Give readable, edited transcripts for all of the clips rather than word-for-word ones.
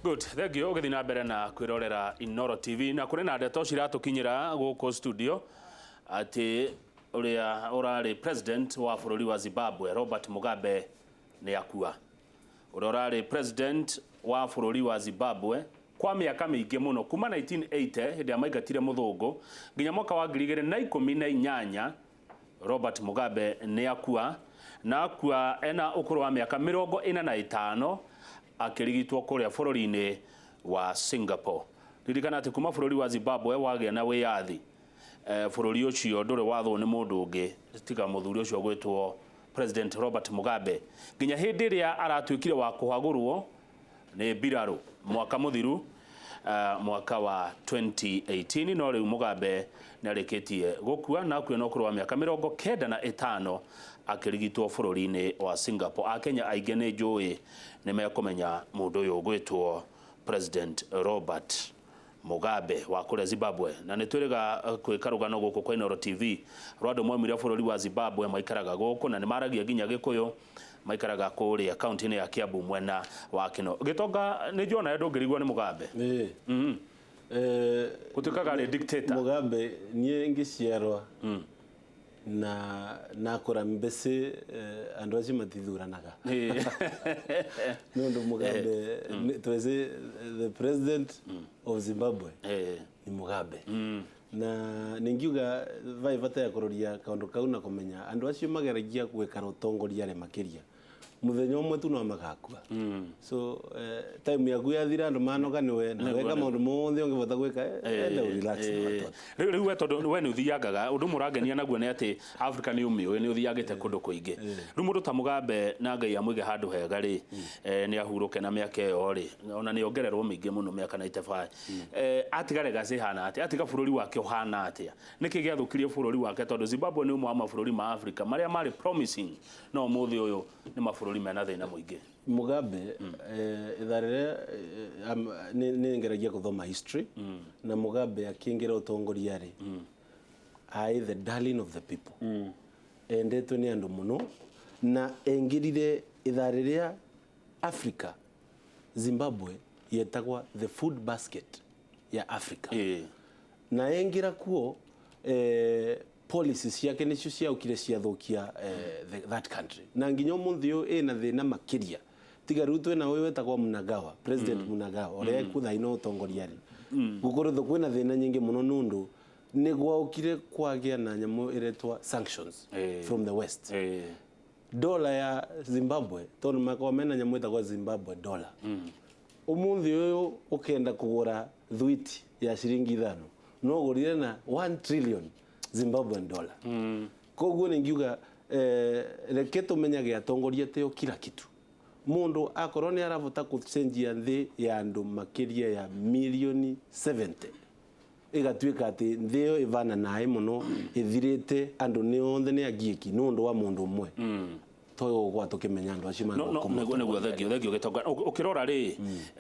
Good, thank you. Ũgĩthiĩ na mbere na kwĩrorera Inoro TV, na kũrĩ na ndeto ciratũkinyĩra gũkũ studio atĩ ũrĩa ũrarĩ president wa bũrũri wa Zimbabwe Robert Mugabe nĩ akua. Ũrĩa ũrarĩ president wa bũrũri wa Zimbabwe kwa mĩaka mĩingĩ mũno kuma 1980 hĩndĩ ĩrĩa maingatire mũthũngũ nginya mwaka wa 2018, Robert Mugabe nĩ akua, na akua ena ũkũrũ wa mĩaka 45 akĩrigitwo kũrĩa bũrũri-inĩ wa Singapore. Ririkana atĩ kuma bũrũri wa Zimbabwe wagĩa na wĩyathi, bũrũri ũcio ndũrĩ wathwo nĩ mũndũ ũngĩ tiga mũthuri ũcio ũgwĩtwo President Robert Mugabe nginya hĩndĩ ĩrĩa aratuĩkire wa kũhagũrwo nĩ mbirarũ mwaka mũthiru, mwaka wa 2018. No rĩu Mugabe nĩ arĩkĩtie gũkua, na akua na ũkũrũ wa mĩaka 95 akĩrigitwo bũrũri-inĩ wa Singapore. Akenya aingĩ nĩ njũĩ nĩ mekũmenya mũndũ ũyũ ũgwĩtwo President Robert Mugabe wa kũrĩa Zimbabwe, na nĩ twĩrĩga kwĩka rũgano gũkũ kwa Inooro TV rwa andũ maumire bũrũri wa Zimbabwe maikaraga gũkũ na nĩ maragia nginya Gĩkũyũ, maikaraga kũrĩa kaunti-inĩ ya Kiambu mwena wa Kino. Gĩtonga, nĩ njũĩ onawe ndũngĩrigwo nĩ Mugabe. Ĩĩ. Gũtuĩkaga arĩ dictator. Mugabe niĩ ngĩciarwa na nakũra mbĩcĩ, andũ acio matithuranaga nĩ ũndũ Mugabe tweci the president of Zimbabwe ni Mugabe, na ningiuga vai bata ya kũroria kaũndũ kau na kũmenya andũ acio mageragia gwĩkara ũtongoria rĩ makĩria muthenya ũmwe tu no magakua. So time yaku yathira, andũ manoga nĩwe na weka maũndũ mothe ũngĩbota gwĩka, enda relax na watoto. Rĩu we, tondũ we nĩ ũthiangaga, ũndũ ũmwe ũrangenia naguo nĩ atĩ Africa nĩ ũmĩũĩ, nĩ ũthiangĩte kũndũ kũingĩ. Rĩu mũndũ ta Mugabe, na Ngai amũige handũ hega rĩ, nĩ ahurũke na mĩaka ĩyo rĩ, ona nĩ ongererwo mĩingĩ mũno, mĩaka 95, atiga legacy ĩhana atĩa? Atiga bũrũri wake ũhana atĩa? Nĩkĩ gĩathũkirie bũrũri wake? Tondũ Zimbabwe nĩ ũmwe wa mabũrũri ma Africa marĩa marĩ promising, no ũmũthĩ ũyũ nĩ mabũrũri mena thĩna mũingĩ. Mugabe, ithaa rĩrĩa nĩ ngeragia gũthoma history, na Mugabe akĩingĩra ũtongoria rĩ, aĩ the darling of the people, endetwo nĩ andũ mũno, na engĩrire ithaa rĩrĩa Africa, Zimbabwe yetagwa the food basket ya Africa. Na engĩra kuo, policy ciake nĩcio ciaũkire ciathũkia that country, na nginya ũmũthĩ ũyũ ĩna thĩna makĩria. Tiga rĩu twĩna ũyũ wetagwo Mnangagwa, President Mnangagwa ũrĩa ekuo ino ũtongoria rĩ, gũkoretwo kwĩna thĩna nyingĩ mũno nũndũ nĩ gwaũkire kwagĩa na nyamũ ĩretwa sanctions from the West. Dola ya Zimbabwe, tondũ makoragwo mena nyamũ ĩtagwo Zimbabwe dollar, ũmũthĩ ũyũ ũkenda kũgũra thwiti ya ciringi 5 no ũgũrire na 1 trillion Zimbabwean dollar. Koguo nĩ ngiuga, reke tũmenyage atongoria tĩo kila kitu. Mũndũ akorwo nĩ arabota gũcenjia nthĩ ya andũ makĩria ya milioni 70 ĩgatuĩka atĩ nthĩ ĩyo ĩvana naĩ mũno, ĩthirĩte, andũ nĩ othe nĩ agiĩki nĩ ũndũ wa mũndũ ũmwe, twagĩrĩirwo gũkorwo tũkĩmenya andũ acio No, no, nĩguo, thank you, thank you, Gĩtonga. Ũkĩrora rĩ,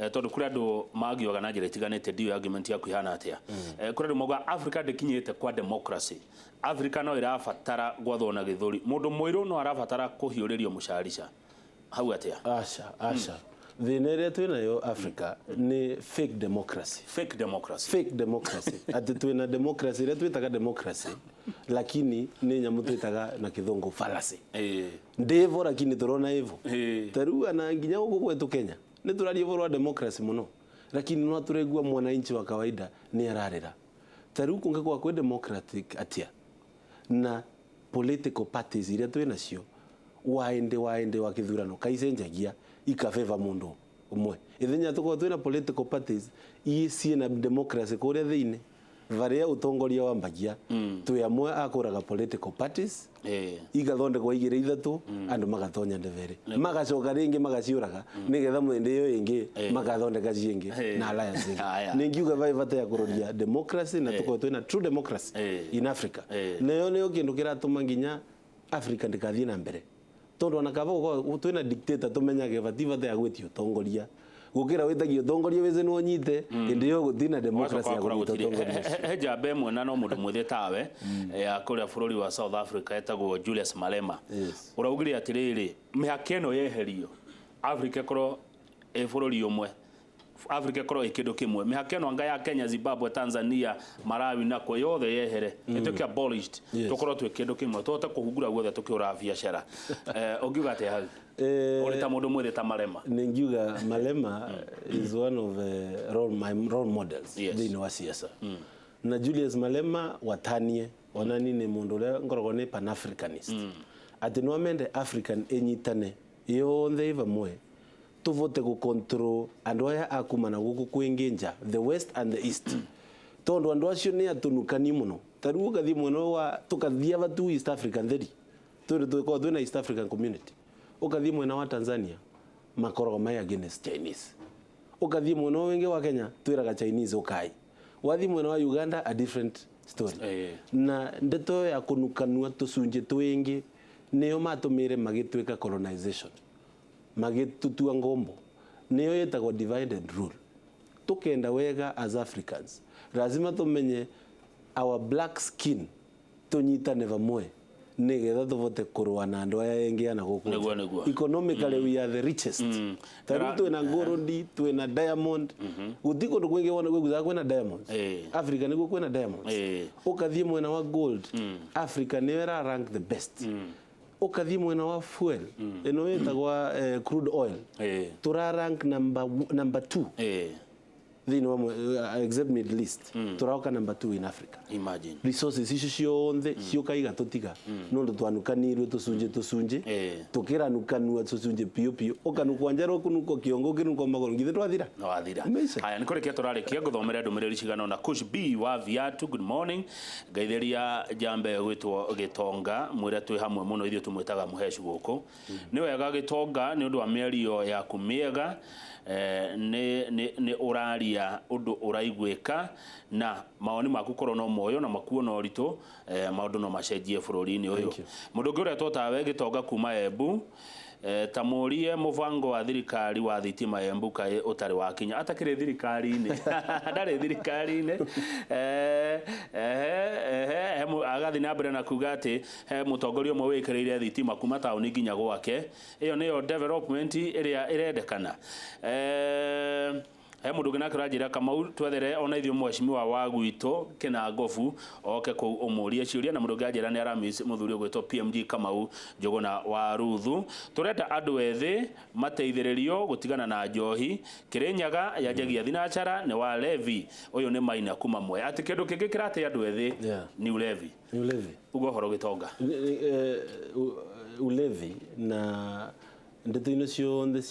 tondũ kũrĩ andũ magiũaga na njĩra itiganĩte, ndiũĩ argument yaku ihana atĩa. Kũrĩ andũ maugaga Africa ndĩkinyĩte kwa democracy, Africa no ĩrabatara gwathwo na gĩthũri, mũndũ mũirũ no arabatara kũhiũrĩrio mũcarica hau atĩa? Aca, aca, thĩna ĩrĩa twĩnayo Africa nĩ fake democracy. Fake democracy. Fake democracy, atĩ twĩna democracy ĩrĩa twĩtaga democracy, lakini nĩ nyamũ twĩtaga na kĩthũngũ fallacy. Ndĩvo lakini tũrona ĩvo. Ta rĩu ana nginya gũkũ gwetu Kenya nĩ tũraria ũhoro wa democracy mũno, lakini no tũraigua mwananchi wa kawaida nĩ ararĩra. Ta rĩu kũngĩkorwo kwĩ democratic atĩa na political parties iria twĩ nacio waĩndĩ waĩndĩ wa kĩthurano kaicenjagia ikabeba mũndũ ũmwe? Ithenya tũkorwo twĩna political parties i ciĩna democracy kũrĩa thĩinĩ varĩa ũtongoria wambagia, twĩ amwe akũraga political parties, igathondekwo igĩrĩ ithatũ, andũ magatonya ndebere, magacoka rĩngĩ magaciũraga nĩgetha mwĩndĩ ĩyo ĩngĩ magathondeka ciĩngĩ na alliance ĩngĩ. Aya. Nĩ ngiuga vai bata ya kũroria democracy na tũkorwo twĩna true democracy in Africa. Nayo nĩyo kĩndũ kĩratũma nginya Africa ndĩkathiĩ na mbere, tondũ ona kaba gũkorwo twĩna dictator tũmenyage bati bata ya gwĩtia ũtongoria gũkĩra wĩtagia ũtongoria wĩce nĩ ũnyite ĩndĩ ĩyo gũtina democracy ya Wacoka kũnyita gũtirĩ. ũtongoria ũcio. He njamba ĩmwe na no mũndũ mwĩthĩ tawe ya kũrĩa bũrũri wa South Africa etagwo Julius Malema. Ũraugire atĩrĩrĩ, mĩhaka ĩno yeherio, Africa ĩkorwo ĩ bũrũri ũmwe, Africa ĩkorwo ĩ kĩndũ kĩmwe, mĩhaka ĩno anga ya Kenya, Zimbabwe, Tanzania, Malawi nako yothe yehere, ĩtuĩke abolished, tũkorwo twĩ kĩndũ kĩmwe, tũhote kũhungura guothe tũkĩhũraga biacara. Ũngiuga atĩa hau, ũrĩ ta mũndũ mwĩthĩ ta Malema? Ningiuga Malema is one of my role models thĩinĩ wa siasa. Na Julius Malema watanie onani nĩ mũndũ ũrĩa ngoragwo nĩ pan-Africanist, atĩ no amende African ĩnyitane yonthe ĩvamwe, tuvote gucontrol andu aya akuma na guku kwingi nja, the west and the east, tondu andu acio ni atunukani muno. Ta riu ukathie mwena wa tukathia vatu East African theri, tondu tukorwo twina East African Community, ukathie mwena wa Tanzania makoragwo mai against Chinese, ukathie mwena wingi wa Kenya twiraga Chinese ukai, wathie mwena wa Uganda a different story. Na ndeto ya kunukanua tucunjĩ twingi niyo matumire magituika colonization, magitutua ngombo, niyo yetagwo divide and rule. Tukenda wega as Africans, lazima tumenye our black skin, tunyitane vamwe nigetha tuvote kurua na andu aya engi ana guku. Nĩguo, nĩguo. Economically we are the richest. Ta riu twina gold, twina diamond, guti kundu kwingi wona gwigucaga kwina diamonds. Africa niguo kwina diamonds. Ukathie mwena wa gold, Africa niyo ĩra rank the best. Ukathie mwena wa fuel ĩno ĩtagwa crude oil, tura rank number 2 thĩinĩ wa except Middle East, tũroka number 2 in Africa. Imagine. Resources icio ciothe ciũka igatũtiga nũndũ twanukanirwe tũcunjĩ tũcunjĩ, tũkĩranukanua tũcunjĩ piũ piũ, ũkanukwa njara, ũkũnukwo kĩongo, ũkĩnukwo magũrũ, githĩ twathira? No wathira. Amazing. Haya, nĩ kũrĩkia tũrarĩkia, ngũthomere ndũmĩrĩri cigana ũna. Kush B wa Viatu, good morning, ngeithĩria njambe gwĩtwo Gĩtonga, mwĩre twĩ hamwe mũno, ithuĩ tũmwĩtaga Mũhecu gũkũ. Nĩ wega Gĩtonga, nĩ ũndũ wa mĩario yaku mĩega, nĩ ũraria ũndũ ũraiguĩka na mawoni maku korwo no moyo na makuo na ũritũ, maũndũ no macenjie bũrũri-inĩ ũyũ. Thank you. Mũndũ ũngĩ ũretwo tawe Gĩtonga kuma Embu, ta mũrie mũbango wa thirikari wa thitima Embu kaĩ ũtarĩ wakinya, atakĩrĩ thirikari-inĩ, ndarĩ thirikari-inĩ. Agathiĩ na mbere na kuga atĩ he mũtongoria ũmwe wĩkĩrĩire thitima kuma taũni nginya gwake, ĩyo nĩyo development ĩrĩa ĩrendekana. He mũndũ ũngĩ nake ũranjĩra, Kamau, twethere ona ithuĩ mheshimiwa wa gwitũ Kĩnangobu oke kũu ũmũrie ciũria. Na mũndũ ũngĩ anjĩra nĩ aramis mũthuri ũgwĩtwo PMG Kamau Njũgũna wa Ruthu, tũrenda andũ ethĩ mateithĩrĩrio gũtigana na njohi, Kĩrĩnyaga yanjagia thinacara nĩ wa Levi, ũyũ nĩ Maina kuma Mwea, atĩ kĩndũ kĩngĩ kĩrate andũ ethĩ nĩ ulevi. Nĩ ulevi. Ugo ũhoro Gĩtonga. Ulevi na ndeto-inĩ ciothe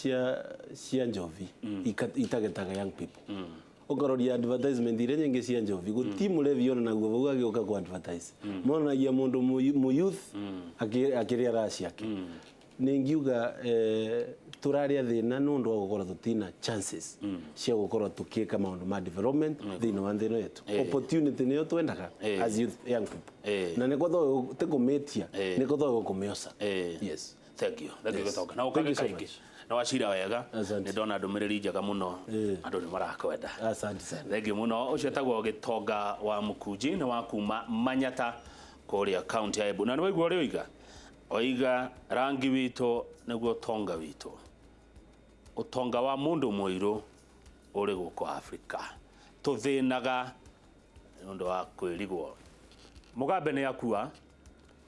cia njovi itagetaga young people. Ũkaroria advertisement iria nyingĩ cia njovi, gũti mũlevi onanaguo vau agĩũka ku advertise, monanagia mũndũ mu youth akĩrĩa raha ciake. Nĩ ngiuga tũrarĩa thĩna nĩ ũndũ wa gũkorwo tũtina chances cia gũkorwo tũkĩka maũndũ ma development thĩinĩ wa thĩ ĩno yetu. Opportunity nĩyo twendaga as youth, young people, na nĩko tũkũmĩtia, nĩko tũĩ gũkũmĩoca. Yes. Thank you, thank you. Gĩtonga, na Thank ũkage you so kaingĩ much. na wacira wega. Asante. Nĩ ndona ndũmĩrĩri njega mũno, andũ nĩ marakwenda. Asante sana. Thengi mũno. Ũcio etagwo Gĩtonga wa Mũkunji, nĩ wa kuma Manyata kũrĩa kaunti ya Embu. Na nĩ waigua ũrĩa oiga, oiga rangi witũ nĩguo ũtonga witũ, ũtonga wa mũndũ mũirũ ũrĩ gũkũ Afrika, tũthĩnaga nĩ ũndũ wa kwĩrigwo. Mugabe nĩ akua.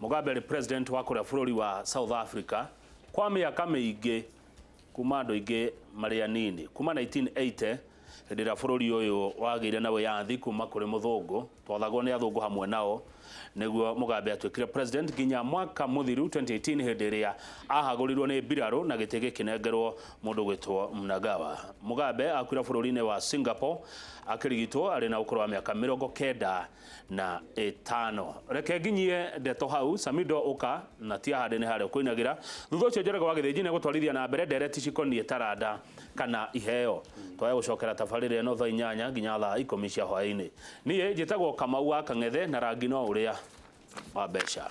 Mugabe arĩ president wa kũrĩa bũrũri wa South Africa kwa mĩaka mĩingĩ, kuma andũ aingĩ marĩ anini, kuma 1980 hĩndĩ ĩrĩa bũrũri ũyũ wagĩire na wĩyathi kuma kũrĩ mũthũngũ, twathagwo nĩ athũngũ hamwe nao, nĩguo Mugabe atuĩkire president nginya mwaka mũthiru 2018, hĩndĩ ĩrĩa ahagũrirwo nĩ mbirarũ na gĩtĩ gĩkĩnengerwo mũndũ gwĩtwo Mnangagwa. Mugabe akuire bũrũri-inĩ wa Singapore akĩrigitwo arĩ na ũkũrũ wa mĩaka 95. Reke nginyie ndeto hau. Samido ũka na tia handĩ nĩ harĩa ũkũinagĩra. Thutha ũcio Njoroge wa Gĩthĩnji nĩ gũtwarithia na mbere ndereti cikoniĩ taranda kana iheo. Twaya gũcokera tabarĩra ĩno thaa 8 nginya thaa 10 cia hwaĩ-inĩ. Niĩ njĩtagwo Kamau wa Kang'ethe, na rangi no ũrĩa wa mbeca.